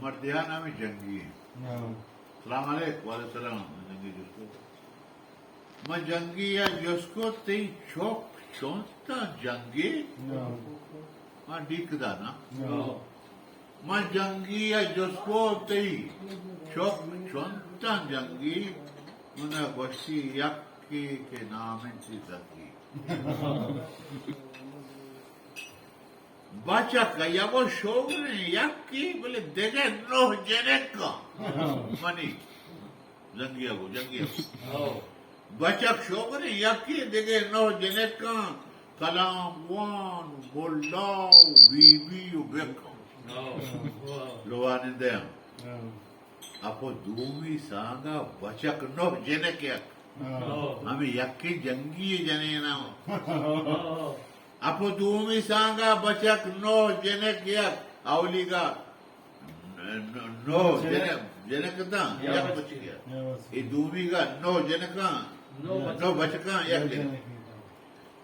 مردے ءِ نام جنگی اِنت۔ ہاں۔ سلام علیک۔ وعلیکم سلام۔ جنگی جست کو، من جنگی ءَ جست کو، تئی چک چنت جنگی؟ ہاں۔ من ڈیک دانا۔ ہاں۔ من جنگی ءَ جست کو، تئی چک چنت جنگی؟ من ءَ گوشتی یکے کہ نام اِنت زنگی۔ بچک ءَ یک شوگریں یکے، بلے دگہ نہ جنکاں۔ منی جنگی ءَ گو، جنگی ءَ گو۔ بچک شوگریں یکے، دگہ نہ جنکاں، کلام وان، ملا و بی بی و بکاں۔ لوانندہ آں۔ اپو دومی سانگ ءَ بچک نہ جنک یک۔ ہاں۔ ہمے یکیں جنگی ءِ جنین ءَ۔ اپو دومی سانگ ءَ بچک نہ جنک یک۔ اولیگ ءَ ن-، ن-، نہ جنک، جنک اتاں، یک بچکے۔ اے دومیگ ءَ نہ جنکاں، نہ بچکاں، یک جنک۔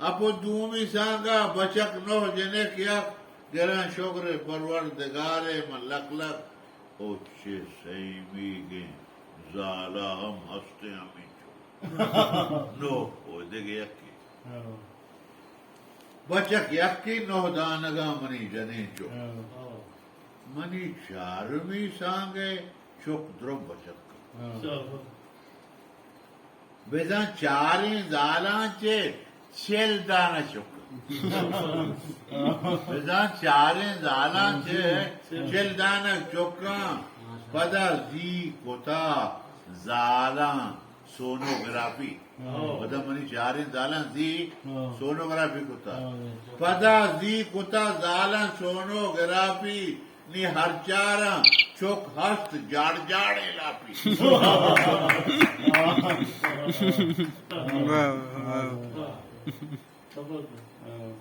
اپو دومی سانگ ءَ بچک نہ جنک یک، گراں شکر پروردگار ءَ من لک لک۔ او چہ سیمیگیں زال ءَ ہم ہست ایں ہمینچو۔ نہ، او دگہ یکے۔ ہاں۔ بچک یکے، نہ دانگاں منی جنین چک۔ ہاں۔ منی چارمی سانگ ءَ چک درو بچک۔ ہاں۔ بزاں چاریں زالاں چہ چل دانہ چک۔ بزاں چاریں زالاں چہ چل دانہ چکاں، پدا زی کتا زالاں سونوگرافی۔ پدا منی چاریں زالاں زی سونوگرافی کتا۔ پدا زی کتا زالاں سونوگرافی۔ نی ہر چاراں چک ہست جاڑ جاڑیں لاپی۔ واہ، واہ۔